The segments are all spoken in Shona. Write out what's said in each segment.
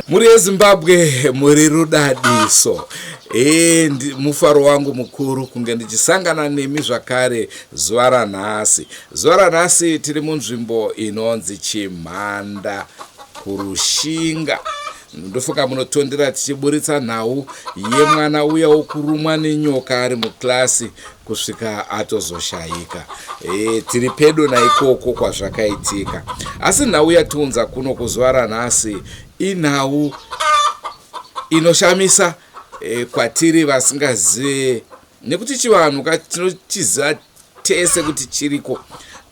Mhuri yeZimbabwe muri rudadiso. E, mufaro wangu mukuru kunge ndichisangana nemi zvakare zuva ranhasi. Zuva ranhasi tiri munzvimbo inonzi Chimhanda kuRushinga. Ndofunga munotondera tichiburitsa nhau yemwana uya wokurumwa nenyoka ari muklasi kusvika atozoshayika. E, tiri pedo naikoko kwazvakaitika. Asi nhau yatiunza kuno kuzuva ranhasi inhau inoshamisa e, kwatiri vasingazive nekuti chivanhu ka tinochiziva tese kuti chiriko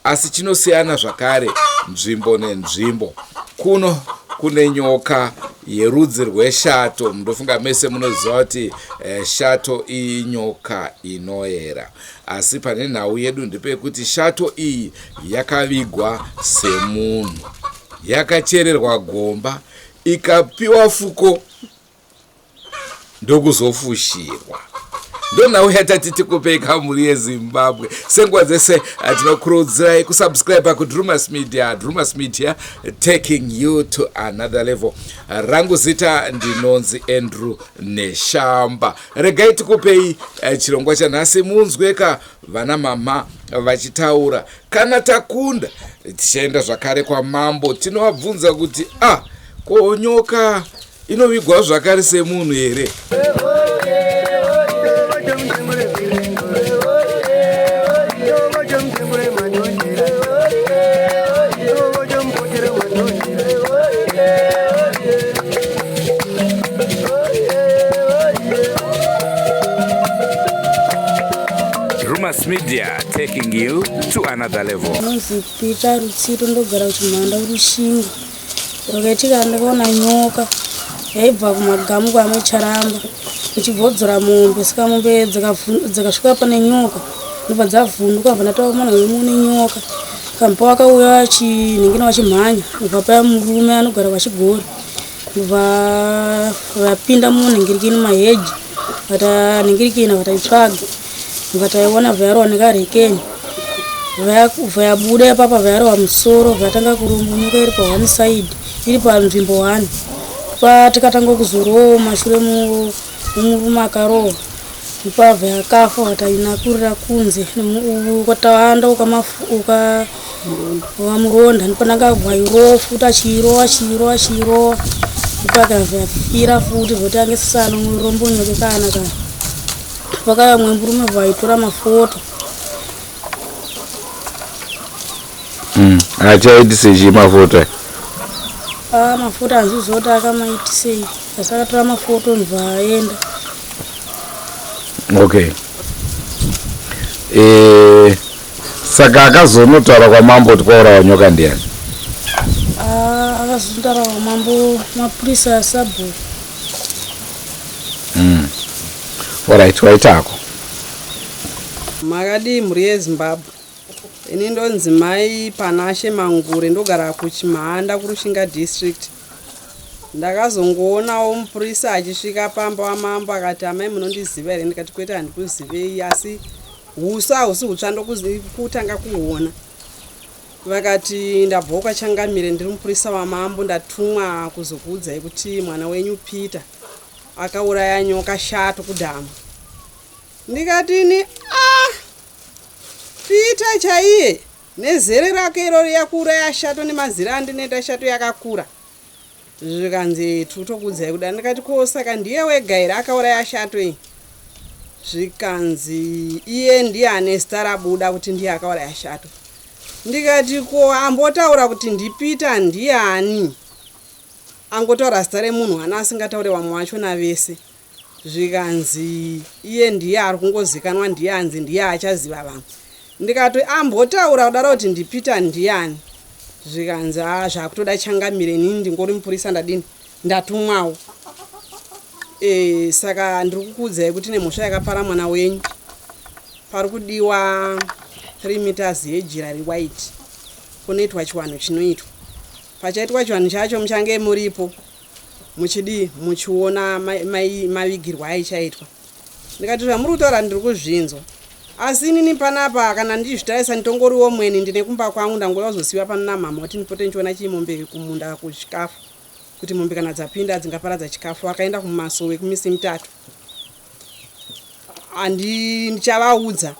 asi chinosiyana zvakare nzvimbo nenzvimbo. Kuno kune nyoka yerudzi rweshato. Ndofunga mese munoziva kuti eh, shato iyi nyoka inoera. Asi pane nhau yedu ndepekuti shato iyi yakavigwa semunhu, yakachererwa gomba ikapiwa fuko ndokuzofushirwa. Ndonhau yatati tikupei kamhuri yeZimbabwe. Senguva dzese eh, tinokurudzirai kusubscribe kuDrumas Media. Drumas Media taking you to another level. Rangu zita ndinonzi Andrew Neshamba. Regai tikupei eh, chirongwa chanhasi munzweka vana mama vachitaura. Kana takunda tichaenda zvakare kwamambo tinovabvunza kuti ah ko nyoka inovigwa zvakare semunhu here? Rumas Media taking you to another level. Ndinonzi Peter Rutsito ndogara kuChimhanda kuRushinga. Zvakaitika ndakaona nyoka yaibva kumagamu kwaMacharamba ichibvodzora mombe saka mombe dzakasvika pane nyoka ndobva dzavhunduka bva ndataura mwana mune nyoka kampa wakauya vachinhingina vachimhanya ndobva paya murume anogara kwachigori ndobva vapinda munhingirikini maheji vatanhingirikina vataitsvaga ndobva taiona vayarova nekarekeni vayabuda ipapa vayarova musoro vatanga kurumbunyuka iri pa one side iri panzvimbo one patikatanga kuzorowa mashure murume akarohwa ipabva yakafa vatainakurira kunze ukatawanda ukamuronda ndipananga bwairowa futi achiirowa achiirowa achiirowa ipakabva yafira futi zvotange sisano murombonyoke kana kana pakaya mwe murume vaitora mafoto Achaitisei chii mafoto aya? Ah, mafoto hanzizoti akamaitisei asi akatora mafoto ndobva aenda. Okay. Eh, Saka akazonotaura kwamambo kuti kwaurawa nyoka ndiani? Ah, akazonotaura kwamambo mapurisa asabhuku. Alright, waitako. Makadii mhuri yeZimbabwe? Ini ndonzi Mai Panashe Mangure, ndogara kuChimhanda kuRushinga District. Ndakazongoonawo mupurisa achisvika pamba wamambo akati, amai munondiziva here? Ndikati kwete handikuzivei, asi huso hausi hutsva ndokutanga kuhuona. Vakati ndabvawo kwaChangamire, ndiri mupurisa wamambo, ndatumwa kuzokuudzai kuti mwana wenyu Peter akauraya nyoka shato kudhamu. Ndikati ini ah, Peter chaiye nezere rake iro riya kuuraya shato nemazira andinoita shato yakakura. Zvikanzi tikutokuudzai kuda. Ndikati ko saka ndiye wega here akauraya shato iyi? Zvikanzi iye ndiye ane zita rabuda kuti ndiye akauraya shato. Ndikati ko ambotaura kuti ndiPeter ndiani? Angotaura zita remunhu ana asingataure vamwe vachona vese. Zvikanzi iye ndiye ari kungozikanwa ndiye anzi ndiye achaziva vamwe. Ndikati ambotaura kudaro kuti ndiPeter ndiani? Zvikanzi haa zvakutoda changamire inini ndingori mupurisa ndadini ndatumwawo. E, saka ndiri kukuudzai kuti nemhosva yakapara mwana wenyu pari kudiwa 3 meters yejira rewhite kunoitwa chiwanhu chinoitwa. Pachaitwa chivanhu chacho muchange muripo muchidii muchiona mavigirwo aichaitwa. Ndikati zvamuri kutaura ndiri kuzvinzwa asi inini panapa kana ndichizvitarisa nditongoriwo mweni ndine kumba kwangu ndangouya kuzosiiwa pano namhamha kuti ndipote ndichiona chii mombe kumunda kuchikafu kuti mombe kana dzapinda dzingaparadza chikafu. Vakaenda kumasowe kumisi mitatu handi ndichavaudza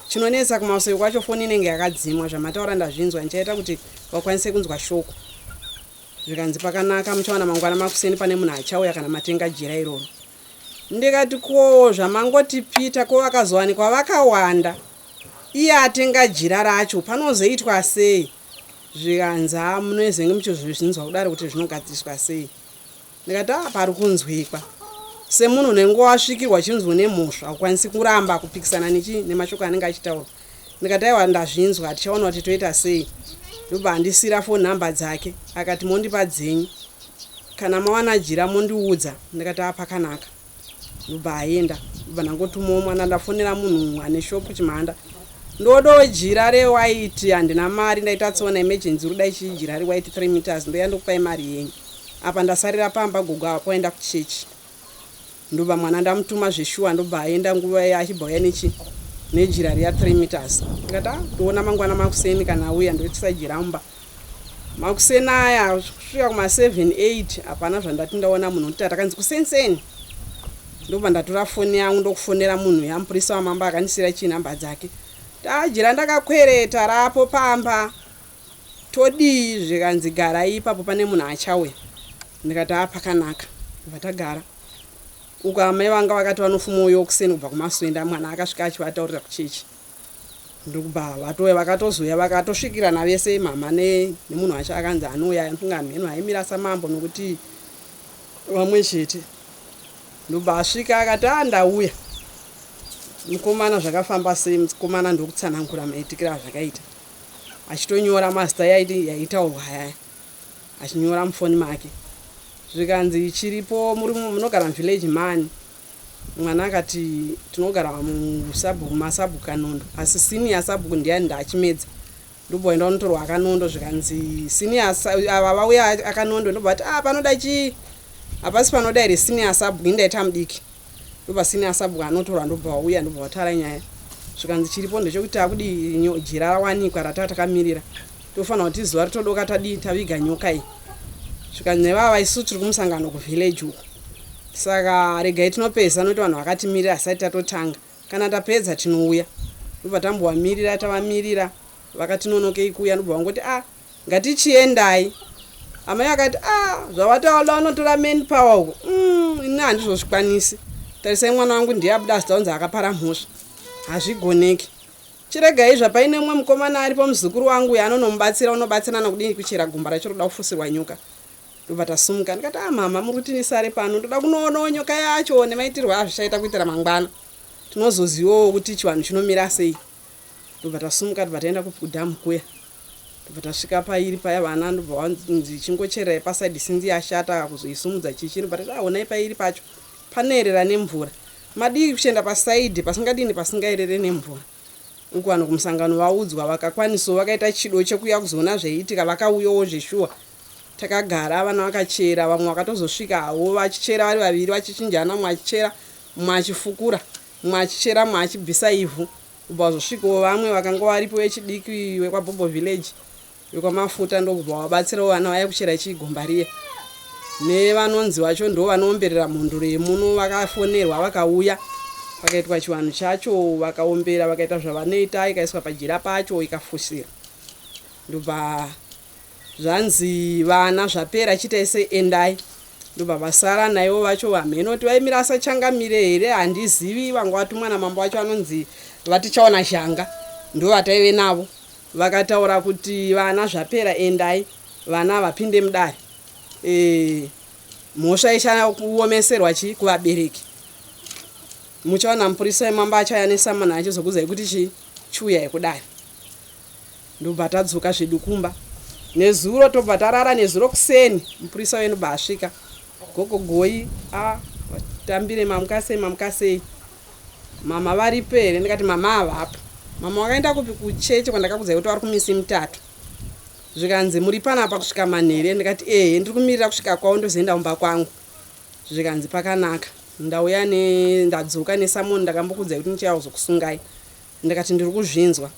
Chinonetsa kumasowe kwacho foni inenge yakadzimwa zvamataura ndazvinzwa ndichaita kuti vakwanise kunzwa shoko. Zvikanzi pakanaka muchawana mangwana makuseni pane munhu achauya kana matenga jira iroro. Ndikati ko zvamangoti Peter ko vakazowanikwa vakawanda iye atenga jira racho panozoitwa sei? Zvikanzi haa munozenge muchizozvinzwa kudare kuti zvinogadziriswa sei. Ndikati ah pari kunzwikwa. Semunhu unenge wasvikirwa uchinzi une mhosva haukwanisi kuramba kupikisana nechi nemashoko anenge achitaurwa. Ndikati aiwa ndazvinzwa tichaona kuti toita sei. Ndobva andisiira phone number dzake akati mondipa dzenyu kana mawana jira mondiudza. Ndikati ah pakanaka. Ndobva aenda ndobva ndangotumawo mwana ndafonera munhu ane shop Chimhanda ndodawo jira rewhite handina mari ndaita tsoona emergency uri dai chii jira rewhite 3 meters ndoya ndokupai mari yenyu apa ndasarira pamba gogo ava kwaenda kuchechi ndobva mwana ndamutuma zveshuwa ndobva aenda nguva iya achibva uya nechi nejira riya 3 meters ndikati ah toona mangwana makuseni kana auya ndoitisa jira mumba Makuseni aya kusvika kuma 7 8 hapana zvandati ndaona munhu kuti takanzi kusenseni ndobva ndatora foni yangu ndokufonera munhu yamupurisa wamambo akandisiira chii nhamba dzake tajira ndakakwereta rapo pamba todii zvikanzi garai ipapo pane munhu achauya ndikati a pakanaka bva tagara uko amai vanga vakati vanofuma uyo kuseni kubva kumaswenda mwana akasvika achivataurira kuchechi Ndokubva vatouya vakatozouya vakatosvikirana vese mhamha nemunhu wacho akanzi anouya anofunga mheno aimira samambo nokuti vamwe chete. Ndobva asvika akati a ndauya mukomana zvakafamba sei mukomana ndokutsanangura maitikiro azvakaita achitonyora mazita yaiti yaitaurwa ayaya achinyora mufoni make zvikanzi chiripo muri munogara muvillage mani Mwana akati tinogara musabhuku masabhuku Kanondo asi senior sabhuku ndiani ndaChimedza ndobva waenda unotorwa aKanondo zvikanzi senior ava vauya aKanondo ndobva vati ah panoda chii hapasi panoda here senior sabhuku ini ndaita mudiki ndobva senior sabhuku anotorwa ndobva wauya ndobva wataura nyaya zvikanzi chiripo ndechekuti takudi jira rawanikwa rataa takamirira tofanira kuti zuva ritodoka tadii taviga nyoka iyi zvikanzi nevava isu tiri kumusangano kuvillage uko Saka regai tinopedza nokuti vanhu vakatimirira hasati tatotanga. Kana tapedza tinouya. Ndobva tambovamirira tavamirira vakatinonokei kuuya ndobva vangoti ah ngatichiendai. Amai vakati ah zvavataura unotora man power uko ini handizozvikwanisi. Tarisai mwana wangu ndiye abuda zita kunzi akapara mhosva. Hazvigoneki. Chiregai zvapaine umwe mukomana aripo muzukuru wangu uyo anonomubatsira unobatsirana kudini kuchera gomba racho roda kufusirwa nyoka. Ndobva tasumuka ndikati ah mhamha muri kuti ndisare pano ndoda kunoonawo nyoka yacho nemaitirwo azvichaita kuitira mangwana tinozozivawo kuti chivanhu chinomira sei. Ndobva tasumuka, tobva taenda kudhamu kuya, tobva tasvika pairi paya. Vana ndobva vanzi chingocherai pasaidi, sinzi yashata kuzoisumudza chichi. Ndobva tati aonai pairi pacho panoerera nemvura, madii kuchienda pasaidhi pasingadini, pasingaerere nemvura. Uku vanhu kumusangano vaudzwa, vakakwanisawo, vakaita chido chekuuya kuzoona zvaiitika, vakauyawo zveshuwa. Takagara, vana vakachera, vamwe vakatozosvika havo vachichera vari vaviri, vachichinjana, mumwe achichera, mumwe achifukura, mumwe achichera, mumwe achibvisa ivhu. Kubva vazosvikawo vamwe vakanga varipo vechidiki vekwaBhobho village, vekwaMafuta, ndokubva vabatsirawo vana vaya kuchera chigomba riya. Nevanonzi vacho ndo vanoomberera mhondoro yemuno vakafonerwa, vakauya, pakaitwa chivanhu chacho, vakaombera, vakaita zvavanoita, ikaiswa pajira pacho, ikafusira. Ndobva zvanzi vana zvapera, chiitai seendai. Ndobva vasara naivo vacho, vamheno kuti vaimira asachangamire here, handizivi. Vanga vatumwa namambo vacho anonzi vaTichaona Zhanga, ndo vataive navo. Vakataura kuti vana zvapera, endai. Vana vapinde mudare, mhosva ichaomeserwa chi kuvabereki. Muchaona mupurisa wemambo achauya nesamani achizokuzai kuti chi chiuyai kudare. Ndobva tadzoka zvedu kumba nezuro, tobva tarara. Nezuro kuseni mupurisa wenu bva asvika. Gogogoi, a tambire, mamukasei, mamukasei, mama varipo here? Ndikati mama havapo. Mama wakaenda kupi? Kuchechi kwandakakudzai kuti vari kumisi mutatu. Zvikanzi muri panapa kusvika manhere? Ndikati ehe, ndiri kumirira kusvika kwavo, ndozoenda kumba kwangu. Zvikanzi pakanaka, ndauya ne ndadzoka nesamoni, ndakambokudzai kuti ndichauya kuzokusungai. Ndikati ndiri kuzvinzwa.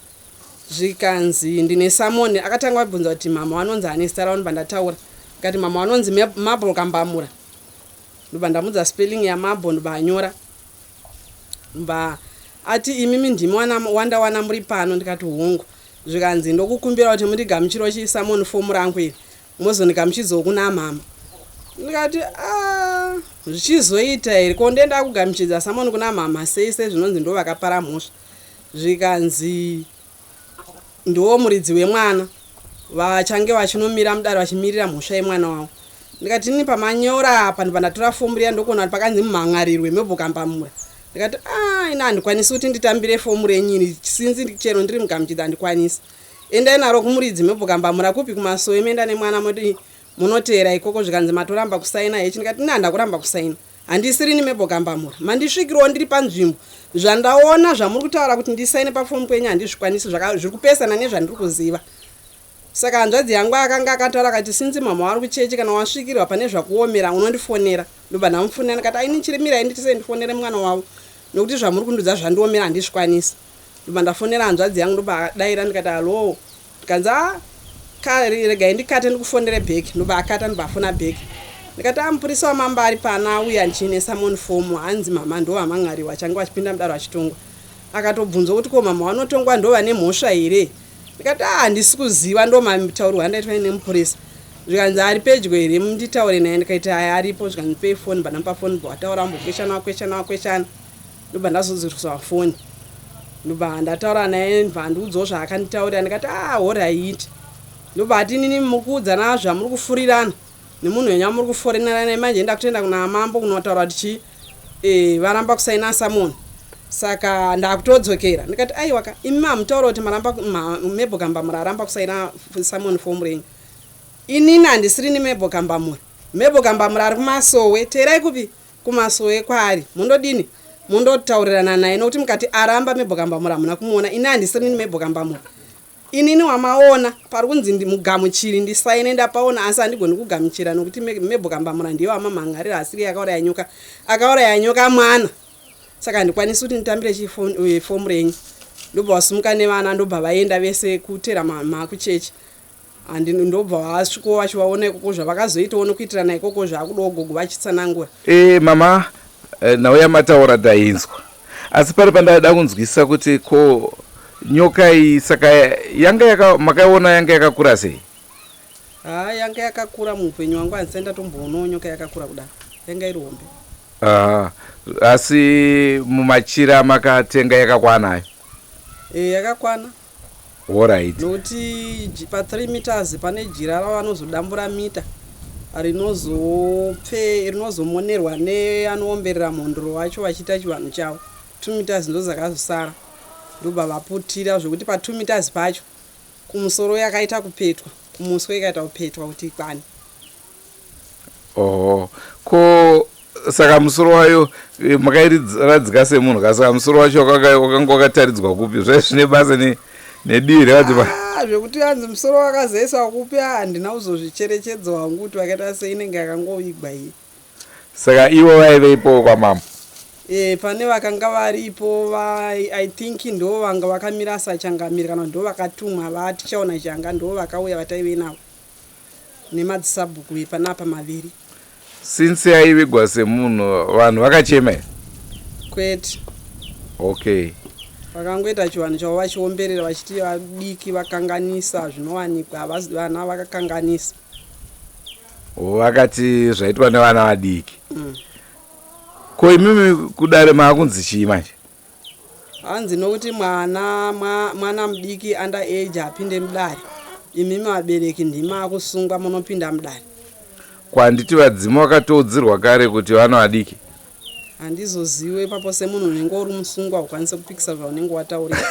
Zvikanzi ndine samoni. Akatanga vabvunza kuti mama vanonzi ani, zita ravo. Ndobva ndataura, ndikati mama vanonzi Mabel Kambamura. Ndobva ndamudza spelling yaMabel, ndobva anyora. Ndobva ati imimi ndimi wandawana muri pano? Ndikati hongu. Zvikanzi ndokukumbira kuti mundigamuchirewo chisamoni fomu rangu iri, mozondigamuchidzawo kuna mama. Ndikati a zvichizoita here ko, ndenda kugamuchidza samoni kuna mama sei, sezvinonzi ndo vakapara mhosva? Zvikanzi ndo muridzi wemwana, vachange vachinomira mudare vachimirira mhosva yemwana wavo. Ndikati ini pamanyora apa, ndobva ndatora fomu riya, ndokuona kuti pakanzi mumhan'arirwe Mabel Kambamura. Ndikati a ina handikwanisi kuti nditambire fomu renyu iri, sinzi chero ndiri mugamuchidza handikwanisi. Endai naro kumuridzi Mabel Kambamura. Kupi? Kumasowe. Moenda nemwana, moti munoteera ikoko. Zvikanzi matoramba kusaina hechi. Ndikati ina handakuramba kusaina, handisirini Mabel Kambamura, mandisvikirawo ndiri panzvimbo. Zvandaona zvamuri kutaura kuti ndisaine pafomu kwenyu handizvikwanisi, zviri kupesana nezvandiri kuziva. Saka hanzvadzi yangu akanga akataura akati sinzi mama vari kuchechi, kana wasvikirwa pane zvakuomera unondifonera. Ndobva ndamufonera, ndikati aini chirimirai nditise ndifonere mwana wavo, nokuti zvamuri kundudza zvandiomera, handizvikwanisi. Ndobva ndafonera hanzvadzi yangu, ndobva adaira. Ndikati hello. Ndikanzi a regai ndikate ndikufonere back. Ndobva akata, ndobva afona back. Ndikati a mupurisa wamambo ari pano, auya ndichiine samoni fomu, hanzi mama ndo vamang'ariwa achange vachipinda mudaro vachitongwa. Akatobvunzwa kuti ko mama vanotongwa ndo vane mhosva here? Ndikati a handisi kuziva, ndo mataurirwa andaitwa nemupurisa. Zvikanzi ari pedyo here, nditaure naye? Ndikaita aya aripo. Zvikanzi pei foni. Bva foni, bva wataura, ambokweshana, wakweshana, wakweshana, ndobva ndazodzoswa foni, ndobva ndataura naye, ndobva andiudzawo zvaakanditaurira. Ndikati a alright. Ndobva ati inini mukuudzana zvamuri kufurirana nemunhu wenyu amuri kuforenera naye, manje ndakutoenda kuna mambo kunotaura kuti chii, varamba kusaina samoni, saka ndakutodzokera. Ndikati aiwa ka, imi mamutaura kuti maramba, Mabel Kambamura aramba kusaina samoni fomu renyu. Inini handisirini Mabel Kambamura. Mabel Kambamura ari kumasowe. Teerai kupi? Kumasowe kwaari. Mundodini? Mundotaurirana naye, nokuti mukati aramba Mabel Kambamura hamuna kumuona. Ini handisirini Mabel Kambamura. Inini wamaona pari kunzi mugamuchiri ndisaine ndapaona, asi handigoni kugamuchira nokuti Mabel Kambamura ndiye wamamhangarira, asiri yakauraya nyoka. Akauraya nyoka mwana, saka handikwanisi kuti nditambire chifomu renyu. Ndobva vasumuka nevana, ndobva vaenda vese kutera makuchechi. Ndobva vasvikawo vachivaona ikoko, zvavakazoitawo nokuitirana ikoko zvaakudawo gogo vachitsanangura. Mama, nhau yamataura tainzwa, asi pari pandada kunzwisisa kuti ko nyoka iyi saka yanga yaka makaiona yanga yakakura sei? Ha, yanga yakakura. Muupenyu wangu handisati ndatomboonawo nyoka yakakura kudaro, yanga iri hombe. Aha, asi mumachira makatenga yakakwanayo? E, yakakwana. Alright. Nokuti pa3 meters pane jira ravanozodambura mita rinozopfe rinozomonerwa neanoomberera mhondoro wacho vachiita chivanhu chavo. 2 meters ndo dzakazosara. Ndobva vaputira zvekuti pa2 meters pacho kumusoro yakaita kupetwa, kumuswe ikaita kupetwa kuti ikwane. Oho, ko saka musoro wayo makairadzika semunhu ka? Saka musoro wacho wakanga wakataridzwa kupi? Zvai zvine basa nedivi revati Ah, zvekuti hanzi musoro wakazoiswa kupi, handina kuzozvicherechedza wangu kuti vakaita sei, inenge yakangovigwa iyi. Saka ivo vaive kwamambo? E, pane vakanga varipo I think ndo vanga vakamira sachangamiri kana ndo vakatumwa vatichaona changa, ndo vakauya vataive navo nemadzisabhuku panapa maviri. Since yaivigwa semunhu, vanhu vakachema here? Kwete. Okay. Vakangoita chivanhu chavo vachiomberera vachiti vadiki vakanganisa, zvinowanikwa vana vakakanganisa. Vakati zvaitwa nevana vadiki. Ko imimi kudare maakunzi chii manje? Hanzi nokuti mwana mwana mudiki, under age, apinde mudare, imimi vabereki ndimi akusungwa, munopinda mudare. Kwanditi vadzimu vakatoudzirwa kare kuti vana vadiki? Handizoziwe ipapo, semunhu unenge uri musungwa ukwanise kupikisa zvaunenge wataurira.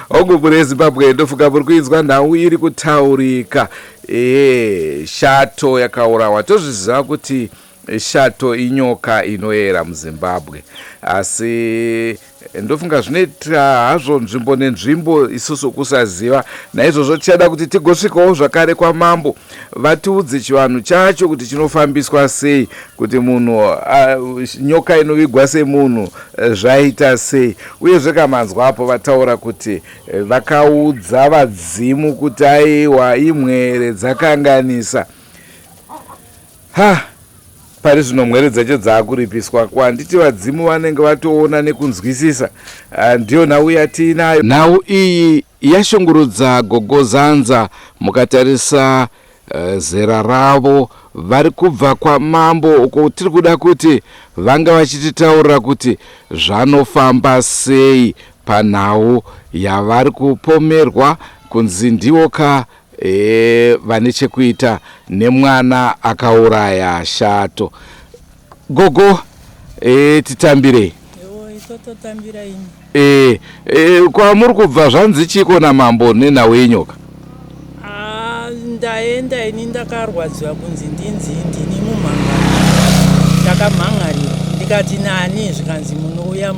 Hongu, mhuri yeZimbabwe, ndofunga muri kuinzwa nhau iri kutaurika. Ee, shato yakaurawa. Tozviziva kuti shato inyoka inoyera muZimbabwe, asi ndofunga zvinoitira hazvo nzvimbo nenzvimbo, isusu kusaziva. Naizvozvo tichada kuti tigosvikawo zvakare kwamambo, vatiudze chivanhu chacho kuti chinofambiswa sei, kuti munhu nyoka inovigwa semunhu zvaita sei. Uyezve kamanzwa apo vataura kuti vakaudza vadzimu kuti aiwa, imwere dzakanganisa. Ha, pari zvino mwere dzacho dzaakuripiswa. Kwanditi vadzimu vanenge vatoona nekunzwisisa. Ah, ndiyo nhau yatiinayo. Nhau iyi yashungurudza Gogo Zanza. Mukatarisa zera ravo, vari kubva kwamambo uko tiri kuda kuti vanga vachititaurira kuti zvanofamba sei panhau yavari kupomerwa kunzi ndiwo ka vane chekuita nemwana akauraya shato. Gogo, titambirei. Ewo, itototambira ini. E, kwamuri kubva zvanzi chiko namambo nenhau yenyoka? Ah, ndaenda ini, ndakarwadziwa kunzi ndinzi ndini mumhangari, ndakamhangarira. Ndikati nani? Zvikanzi munouya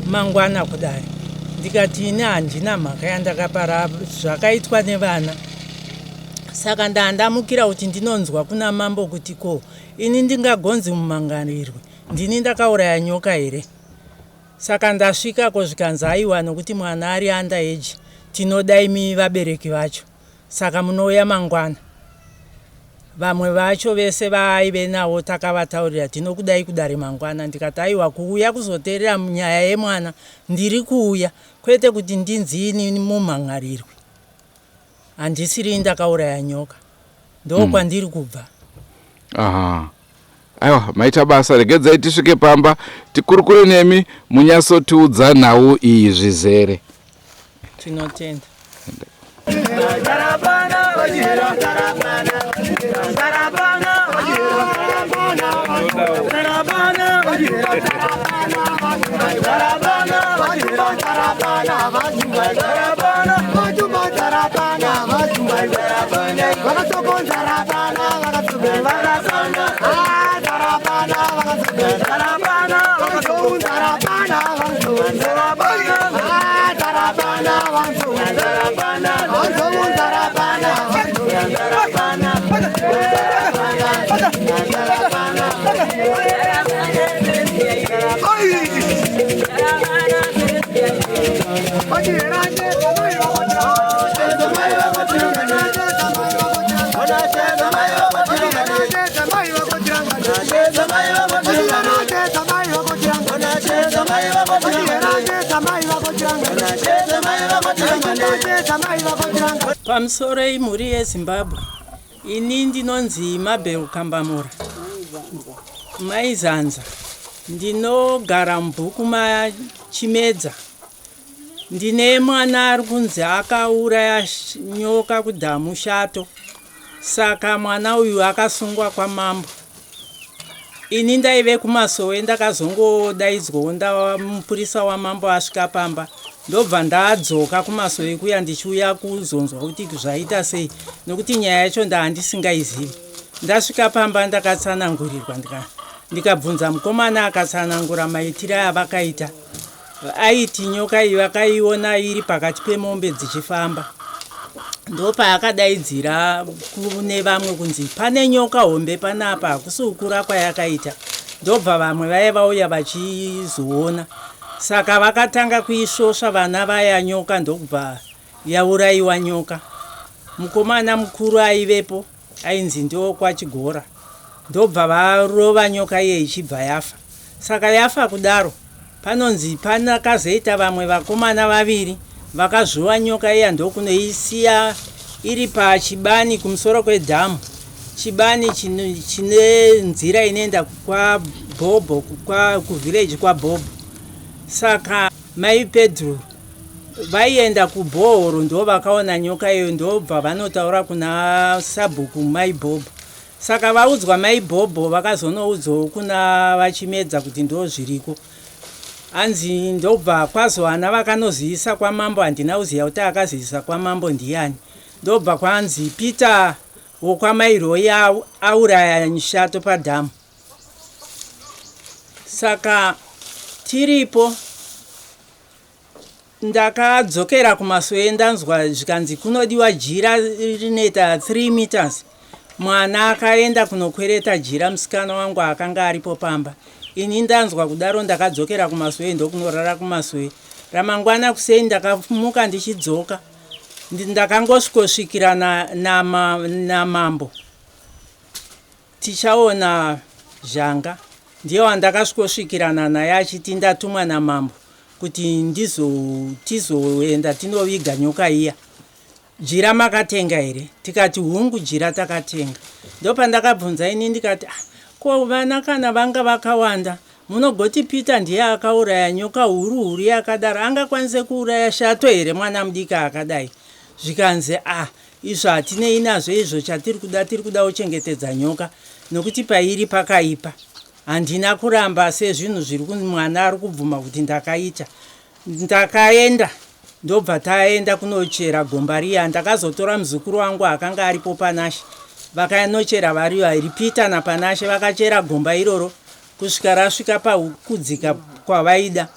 mangwana kudare. Ndikati ini handina mhaka yandakapara, zvakaitwa nevana. Saka ndandamukira kuti ndinonzwa kuna mambo kuti ko ini ndingagonzi mumhangarirwe, ndini ndakauraya nyoka here? Saka ndasvikako, zvikanzi aiwa, nokuti mwana ari under age, tinoda imi vabereki vacho, saka munouya mangwana. Vamwe vacho vese vaaive navo takavataurira, tinokudai kudare mangwana. Ndikati aiwa, kuuya kuzoteerera nyaya yemwana ndiri kuuya, kwete kuti ndinzi ini mumhangarirwe, handisiri ndakauraya nyoka. Ndo kwandiri kubva. Aha, aiwa, maita basa. Regedzai tisvike pamba tikurukure nemi, munyatsotiudza nhau iyi zvizere. Tinotenda. Tarapana, tarapana, tarapana, tarapana, tarapana, tarapana, tarapana, vakatokonzarapana, vakatokonzarapana, tarapana, vakatokonzarapana, vakatokonzarapana, tarapana, vakatokonzarapana, vakatokonzarapana, vakatokonzarapana, tarapana. Pamusoro imhuri yeZimbabwe, ini ndinonzi Mabel Kambamura Maizanza, ndinogara mubhuku maChimedza. Ndine mwana ari kunzi akauraya nyoka kudhamu, shato. Saka mwana uyu akasungwa kwamambo. Ini ndaive kumasowe ndakazongodaidzwawo ndava mupurisa wamambo asvika pamba ndobva ndadzoka kumasowe kuya ndichiuya kuzonzwa kuti zvaita sei nokuti nyaya yacho ndaandisingaizivi. Ndasvika pamba ndakatsanangurirwa ndikabvunza mukomana akatsanangura maitire avakaita. Aiti nyoka iyi vakaiona iri pakati pemombe dzichifamba. Ndopaakadaidzira kune vamwe kunzi pane nyoka hombe panapa hakusi kukura kwayakaita. Ndobva vamwe vaye vauya vachizoona. Saka vakatanga kuisvosva vana vaya nyoka ndokubva yauraiwa nyoka. Mukomana mukuru aivepo ainzi ndokwachigora ndobva varova nyoka iye ichibva yafa. Saka yafa kudaro panonzi panakazoita vamwe vakomana vaviri vakazvuva nyoka iya ndokunoisiya iri pachibani kumusoro kwedhamu. Chibani chine nzira inoenda kwaBhobho, kuvhireji kwaBhobho. Saka mai Pedro vaienda kubhohoro ndovakaona nyoka iyo ndobva vanotaura kuna sabhuku mai Bhobho. Saka vaudzwa mai Bhobho vakazonoudzawo kuna vaChimedza kuti ndozviriko. Hanzi ndobva kwazowana vakanozivisa kwamambo handina kuziva kuti akazivisa kwamambo ndiyani. Ndobva kwanzi Peter wokwamai Royi auraya shato padhamu. Saka tiripo ndakadzokera kumasowe ndanzwa zvikanzi kunodiwa jira rinoita 3 meters. Mwana akaenda kunokwereta jira musikana wangu akanga aripo pamba. Ini ndanzwa kudaro ndakadzokera kumasowe ndokunorara kumasowe. Ramangwana kuseni ndakamuka ndichidzoka. Ndakangosvikosvikira namambo. Tichaona Zhanga ndiye wandakasvikosvikirana naye achiti ndatumwa namambo kuti tizoenda tinoviga nyoka iya. Jira makatenga here? Tikati hungu jira takatenga. Ndopandakabvunza ini ndikati ah, ko vana kana vanga vakawanda munogoti Peter ndiye akauraya nyoka huru huru yakadaro angakwanise kuuraya shato here mwana mudiki akadai? Zvikanzi ah izvo hatinei nazvo izvo chatiri kuda tiri kuda kuchengetedza nyoka nokuti pairi pakaipa. Handina kuramba sezvinhu zviri mwana ari kubvuma kuti ndakaita. Ndakaenda ndobva taenda kunochera gomba riya. Ndakazotora muzukuru wangu akanga aripo Panashe. Vakanochera vari vairi Peter naPanashe vakachera gomba iroro kusvika rasvika pakudzika kwavaida.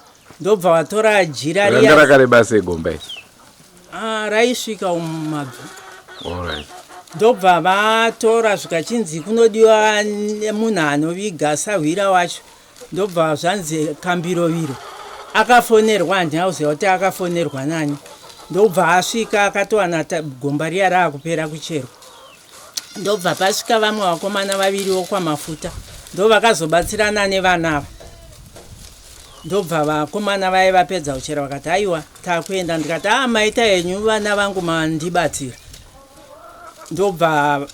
Ndobva vatora jira riya. Ranga rakareba sei gomba iri? Ah, raisvika umu mabvi. Alright. Ndobva vatora zvikachinzi kunodiwa munhu anoviga sahwira wacho. Ndobva zvanzi Kambiroviro akafonerwa, handina kuziva kuti akafonerwa nani. Ndobva asvika akatowana gomba riya raakupera kucherwa. Ndobva pasvika vamwe vakomana vaviri vokwaMafuta ndovakazobatsirana nevana ava. Ndobva vakomana vaye vapedza kuchera vakati aiwa takuenda. Ndikati a maita henyu vana vangu mandibatsira. Ndobva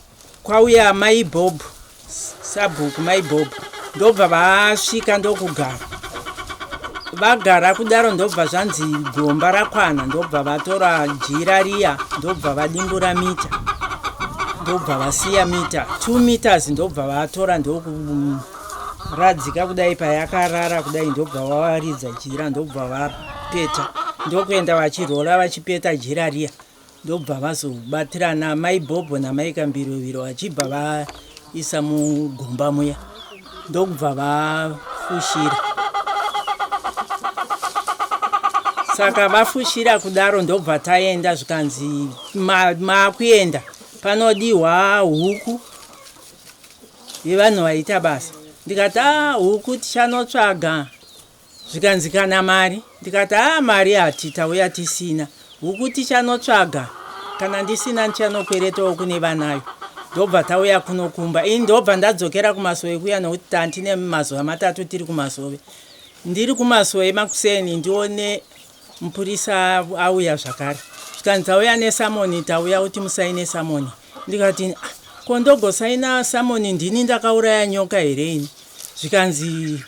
kwauya mai Bob, sabhuku mai Bob, ndobva vasvika ndokugara. Vagara kudaro ndobva zvanzi gomba rakwana, ndobva vatora jira riya ndobva vadimbura mita, ndobva vasiya mita 2 meters, ndobva vatora ndokuradzika kudai payakarara kudai, ndobva vawaridza jira ndobva vapeta, ndokuenda vachirora vachipeta jira riya, ndobva vazobatirana mai Bhobho namai Kambiroviro vachibva vaisa mugomba muya, ndokubva vafushira. Saka vafushira kudaro ndobva taenda, zvikanzi maakuenda panodiwa huku yevanhu vaita basa. Ndikati a huku tichanotsvaga. Zvikanzi kana mari, ndikati haa mari hati tauya tisina, huku tichanotsvaga, kana ndisina ndichanokweretawo kune vanayo. Ndobva tauya kuno kumba, ini ndobva ndadzokera kumasowe kuya nokuti tantine mazuva matatu tiri kumasowe. Ndiri kumasowe makuseni ndione mupurisa auya zvakare, zvikanzi tauya nesamoni, tauya kuti musaine samoni. Ndikati ah, ko ndogosaina samoni ndini ndakauraya nyoka here ini? Zvikanzi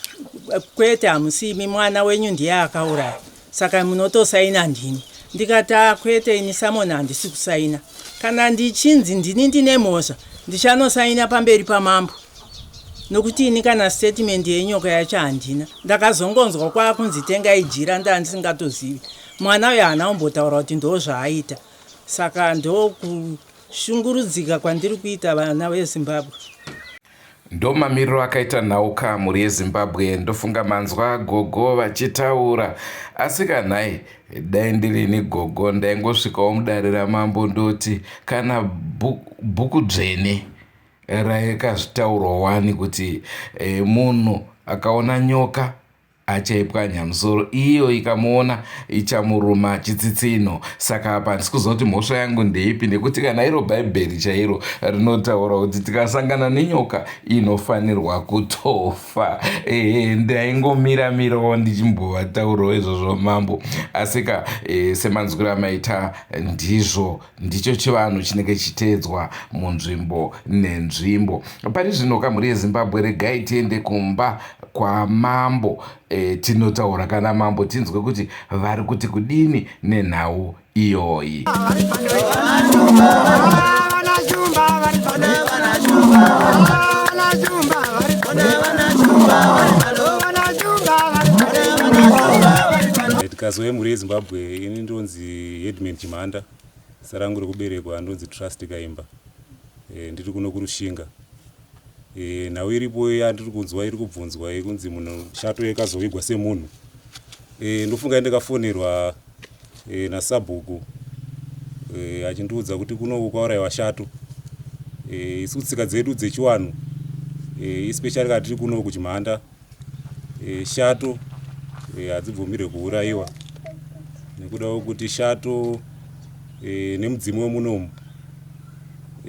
kwete hamusimi, mwana wenyu ndiye akauraya, saka munotosaina ndini. Ndikati ah, kwete ini samoni handisi kusaina, kana ndichinzi ndini ndine mhosva ndichanosaina pamberi pamambo. Nokuti ini kana statement yenyoka yacho handina. Ndakazongonzwa kwakunzi tengai jira ndandisingatozivi. Mwana uyo haana kumbotaura kuti ndozvaaita. Saka ndokushungurudzika kwandiri kuita vana veZimbabwe. Ndomamiriro akaita nhau ka mhuri yeZimbabwe ndofunga manzwa gogo vachitaura asi ka nhai dai ndirini gogo ndaingosvikawo mudare ramambo ndoti kana bhuku dzvene rakazvitaurwa wani kuti e, munhu akaona nyoka achaipwanya musoro iyo ikamuona ichamuruma chitsitsino saka apa handisi kuziva kuti mhosva yangu ndeipi nekuti kana iro bhaibheri chairo rinotaura kuti tikasangana nenyoka inofanirwa kutofa ehe ndaingomira mirawo ndichimbovataurawo izvozvo mambo asika e, semanzwiro amaita ndizvo ndicho chivanhu chinenge chichiteedzwa munzvimbo nenzvimbo pari zvino kamhuri yezimbabwe regai tiende kumba kwamambo e, tinotaura kana mambo tinzwe kuti vari kuti kudini nenhau iyoyi. Tikazouya mhuri yeZimbabwe ini ndonzi Headman Chimhanda zita rangu rekuberekwa ndonzi Trust Kaimba e, ndiri kuno kuRushinga e, nhau iripo yandiri kunzwa iri kubvunzwa yekunzi munhu shato yakazovigwa semunhu e, ndofunga ndikafonerwa e, nasabhuku e, achindiudza kuti kuno kwaurayiwa shato e, isu tsika dzedu dzechiwanhu e, especially kana tiri kuno kuchimhanda e, shato e, hadzibvumirwe kuurayiwa nekuda kwekuti shato e, nemudzimu wemunomu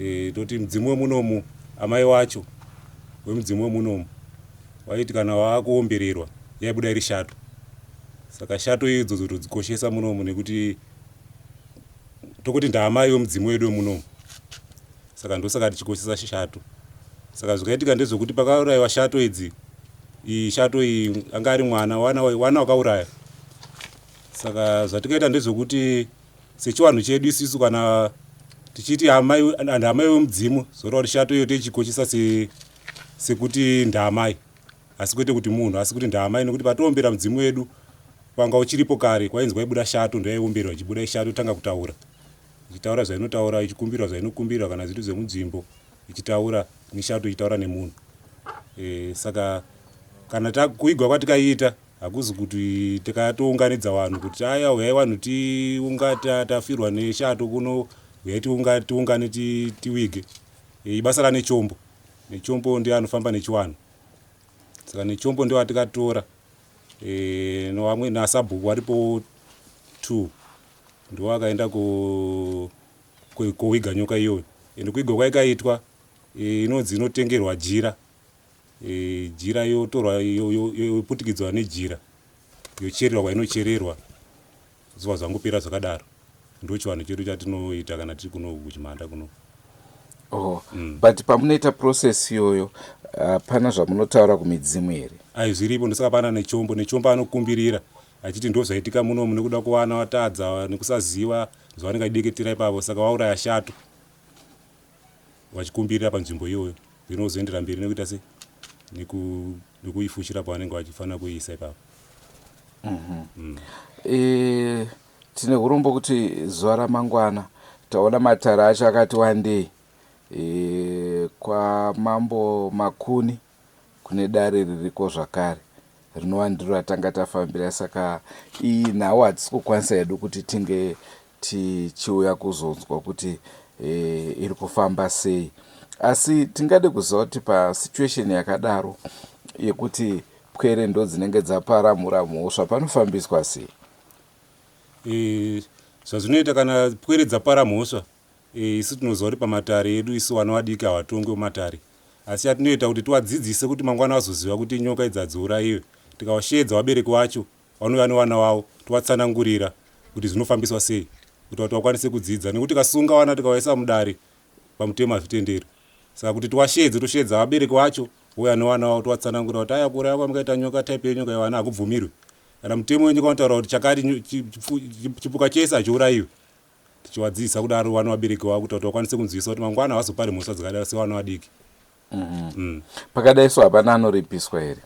e, toti mudzimu wemunomu amai wacho wemudzimu wemunomu waiti kana waakuombererwa yaibuda iri shato saka shato idzodzo todzikoshesa munomu nekuti tokuti ndaamai wemudzimu wedu wemunomu saka ndosaka tichikoshesa shato saka zvakaitika ndezvekuti pakaurayiwa shato idzi iyi shato iyi anga ari mwana wana wana wakauraya saka zvatikaita ndezvekuti sechiwanhu chedu isisu kana tichiti amai ndamai wemudzimu zoreva kuti shato iyo tichikoshesa se, sekuti ndaamai asi kwete kuti munhu asi kuti ndaamai nekuti patoombera mudzimu wedu wanga uchiripo kare kwainzi kwaibuda shato ndoyaiomberwa ichibuda ishato tanga kutaura ichitaura zvainotaura ichikumbirwa zvainokumbirwa kana zviri zvemunzvimbo ichitaura neshato ichitaura nemunhu e, saka kana takuigwa kwatikaiita hakuzi kuti tikatounganidza vanhu kuti aya huyai vanhu tiunga tafirwa neshato kuno huyai tiungane tiwige e, ibasa ranechombo nechombo ndiye anofamba nechiwanhu saka nechombo ndiwo atikatora e, nevamwe nasabhuku varipo two ndiwo akaenda kowiga nyoka iyoyo ende kuigwa kwaikaitwa e, inonzi inotengerwa jira e, jira yotorwa yoputikidzwa nejira yochererwa kwainochererwa zuva zvangopera zvakadaro ndochivanhu chedu chatinoita kana tiri kuno kuchimhanda kuno oh, mm. But pamunoita process iyoyo hapana zvamunotaura kumidzimu here? Ai zviripo ndosaka pana nechombo nechombo anokumbirira achiti ndo zvaitika munomu nekuda kuwana watadza nekusaziva zvavanenge achideketera ipapo saka wauraya shato vachikumbirira panzvimbo iyoyo then wozoendera mberi nekuita se nekuifushira pavanenge vachifanira kuiisa ipapo mm -hmm. mm. E, tine urombo kuti zuva ramangwana taona matare acho akati wandei e, kwamambo Makuni kune dare ririko zvakare rinova ndiro ratanga tafambira saka iyi nhau hatisi kukwanisa hedu kuti tinge tichiuya kuzonzwa kuti e, iri kufamba sei asi tingade kuziva kuti pasituation yakadaro yekuti pwere ndo dzinenge dzaparamura mhosva panofambiswa sei e, zvazvinoita kana pwere dzapara mhosva e, isu tinoziva kuti pamatare edu isu vana vadiki havatongwe mumatare asi chatinoita kuti tivadzidzise kuti mangwana vazoziva kuti nyoka idzi hadziurayiwe tikavasheedza vabereki vacho vanouya nevana vavo tovatsanangurira kuti zvinofambiswa sei kuti vati vakwanise kudzidza nekuti tikasunga vana tikavaisa mudare pamutemo hazvitenderi saka kuti tiwasheedze tosheedza vabereki vacho vouya nevana vavo tovatsanangurira kuti aya kuuraya kwamukaita nyoka type yenyoka yevana hakubvumirwi kana mutemo wenyika unotaura kuti chakati chipuka chese hachiurayiwe tichivadzidzisa kudaro vana vabereki vavo kuti vakwanise kunzwisa kuti mangwana havazopari mhosva dzakadaro sevana vadiki. Pakadai so hapana anoripiswa here?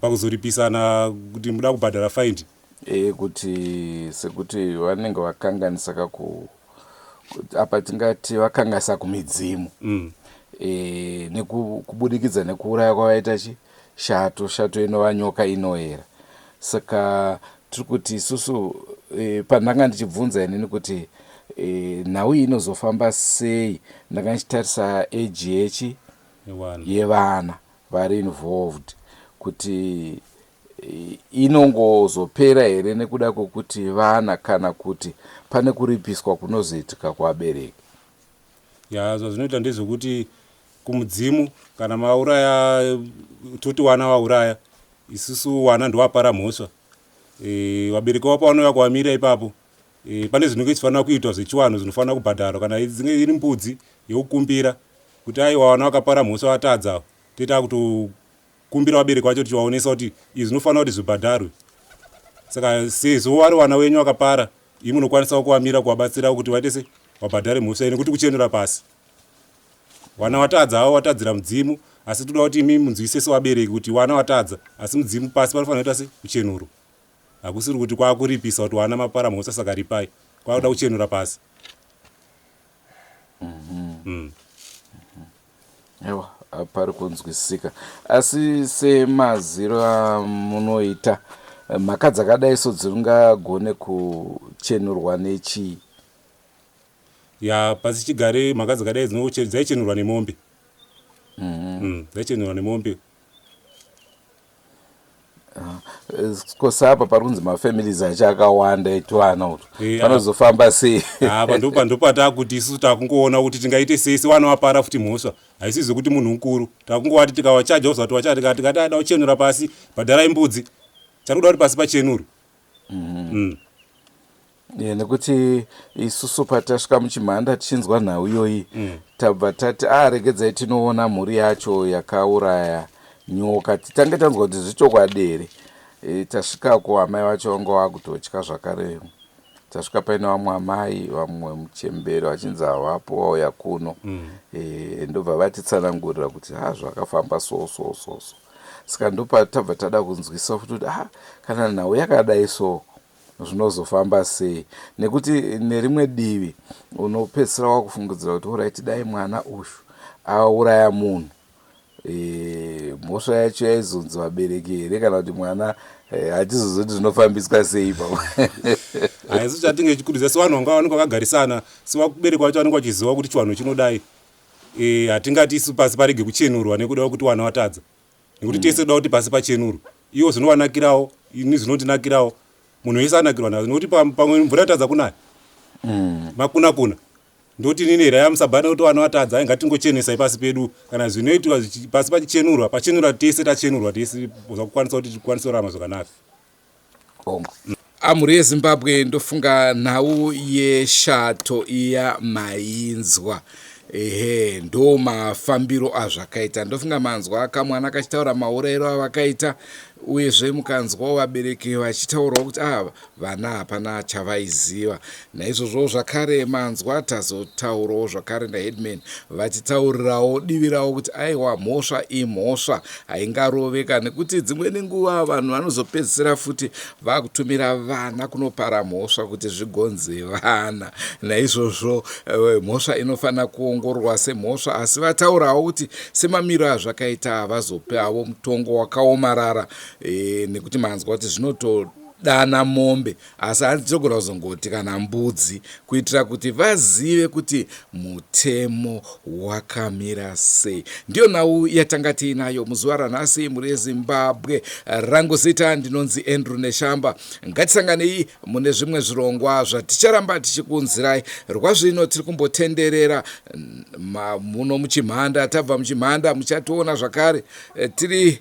Pakuzoripisana kuti muda kubhadhara faindi? E, kuti sekuti vanenge vakanganisa kaku apa tingati vakanganisa kumidzimu. E, nekubudikidza nekuuraya kwavaita chi shato, shato inova nyoka inoera. Saka tiri kuti isusu e, pandanga ndichibvunza inini kuti e, nhau iyi inozofamba sei, ndanga ndichitarisa eji yechi yevana vari involved kuti e, inongozopera here nekuda kwekuti vana kana kuti pane kuripiswa kunozoitika kuvabereki. Ya, zvazvinoita ndezvekuti kumudzimu kana mauraya, toti wana wauraya, isusu wana ndowapara mhosva, vabereki vavo pavanouya kuvamira ipapo, pane zvinenge zvichifanira kuitwa zvechivanhu zvinofanira kubhadharwa. Kana dzinge iri mbudzi yekukumbira kuti aiwa, vana vakapara mhosva, vatadza, toita kutokumbira vabereki vacho tichivaonesa kuti izvi zvinofanira kuti zvibhadharwe. Saka sezvo vari vana wenyu vakapara, imi munokwanisawo kuvamira kuvabatsira kuti vaite se vabhadhare mhosva iyi, nekuti kuchenura pasi vana watadza havo, watadzira mudzimu. Asi toda kuti imi munzwise sevabereki kuti vana watadza, asi mudzimu pasi panofanira kuita se kuchenurwa. Hakusiri kuti kwakuripisa kuti wana mapara mhosva saka ripai, kwakuda kuchenura pasi. Ewa, pari kunzwisisika. Asi semaziro amunoita, mhaka dzakadai so dzingagone kuchenurwa nechii? Ya, pasi chigare mhaka dzakadai dzaichenurwa nemombe. Dzaichenurwa nemombe. Kosapa pari kunzi mafamilies acho akawanda etwana utu, panozofamba sei? Apa ndopatakuti isusu takungoona kuti tingaite sei sevana vapara futi mhosva. Haisi zvekuti munhu mukuru takungovati tikavachaja uzati wacha tikati ada kuchenura pasi, bhadharai mbudzi. Chari kuda kuti pasi pachenurwe. Yeah, nekuti isusu patasvika muChimhanda tichinzwa nhau iyoyi, tabva tati a regedzai tinoona mhuri yacho yakauraya nyoka, titange tanzwa kuti zvichokwadi here. E, tasvikako amai vacho vanga vakutotya zvakare. Tasvika paine vamwe amai, vamwe muchembere, vachinzi havapo, vauya kuno. E, ndobva vatitsanangurira kuti ha, zvakafamba so so so so. Saka ndopatabva tada kunzwisa futi kuti ah, kana nhau yakadai so zvinozofamba sei, nekuti nerimwe divi unopedzisira wakufungidzira kuti alright, dai mwana uyu auraya munhu, mhosva yacho yaizonzi vabereki here kana kuti mwana? Hatizozoti zvinofambiswa sei ipapo. Haisu chatinge tichikurudzira sevanhu vanga vanenge vakagarisana, sevabereki vacho vanenge vachiziva kuti chivanhu chinodai. Hatingati isu pasi parege kuchenurwa nekuda kwekuti wana watadza, nekuti tese toda kuti pasi pachenurwe. Iwo zvinovanakirawo, ini zvinondinakirawo, munhu wese anakirwa nazvo, nekuti pamwe mvura yatadza kunaya, makuna kuna ndoti nini here yamusabhana kuti vana vatadza, ai ngatingochenesai pasi pedu. Kana zvinoitwa pasi pachichenurwa, pachenurwa tese, tachenurwa tese, zvakukwanisa kuti tikwanise kurarama zvakanaka. Amhuri yeZimbabwe, ndofunga nhau yeshato iya mainzwa. Ehe, ndo mafambiro azvakaita. Ndofunga manzwa kamwana kachitaura maurayiro avakaita, uyezve mukanzwawo vabereki vachitaurawo kuti ah, vana hapana chavaiziva. Naizvozvo zvakare manzwa tazotaurawo zvakare naheadman vachitaurirawo divi ravo kuti aiwa, mhosva imhosva, haingaroveka, nekuti dzimweni nguva vanhu vanozopedzisira futi vakutumira vana kunopara mhosva kuti zvigonze vana. Naizvozvo mhosva inofanira kuongororwa semhosva, asi vataurawo kuti semamiro azvakaita havazope havo mutongo wakaomarara, nekuti manzwa kuti zvinotodana mombe, asi hanzi tinogona kuzongoti kana mbudzi kuitira kuti vazive kuti mutemo wakamira sei. Ndiyo nhau yatanga tiinayo muzuva ranhasi, mhuri yeZimbabwe. Rangu zita ndinonzi Andrew Neshamba. Ngatisanganei mune zvimwe zvirongwa zvaticharamba tichikunzirai. Rwazvino tiri kumbotenderera muno muChimhanda. Tabva muChimhanda muchationa zvakare tiri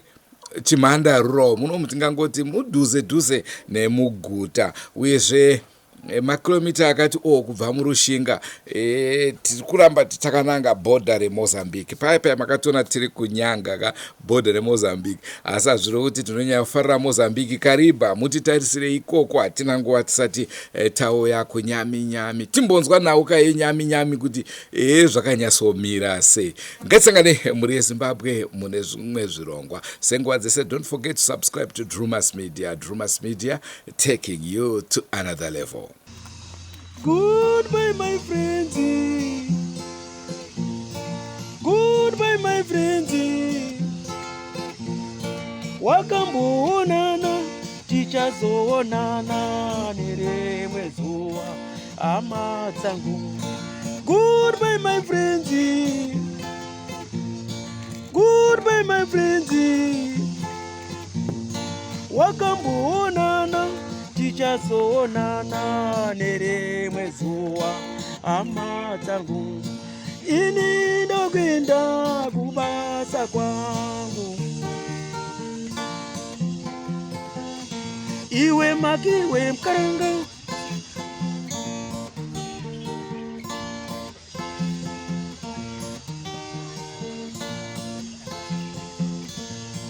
Chimhanda rural muno, tingangoti mudhuze dhuze nemuguta, uyezve e, makilomita akati o kubva murushinga e, tiri kuramba takananga bhodha remozambique paya paya makationa tiri kunyanga ka bhodha remozambique asi hazviro kuti tinonyanya kufarira mozambique kariba mutitarisire ikoko hatina nguva tisati e, tauya kunyaminyami timbonzwa nhau ka yenyaminyami kuti e, zvakanyatsomira sei ngatisangane mhuri yezimbabwe mune zvimwe zvirongwa senguva dzese don't forget to subscribe to drumas media drumas media taking you to another level Goodbye, my friends. Goodbye, my friends. Wakamboonana, tichazoonana nerimwe zuva, hama dzangu. Goodbye, my friends. Goodbye, my friends. Wakamboonana, tichazoonana nerimwe zuva, hama dzangu. Ini ndokuenda kubasa kwangu. Iwe makiwe mkaranga.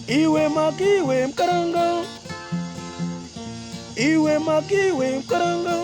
Iwe makiwe mkaranga. Iwe makiwe mkaranga.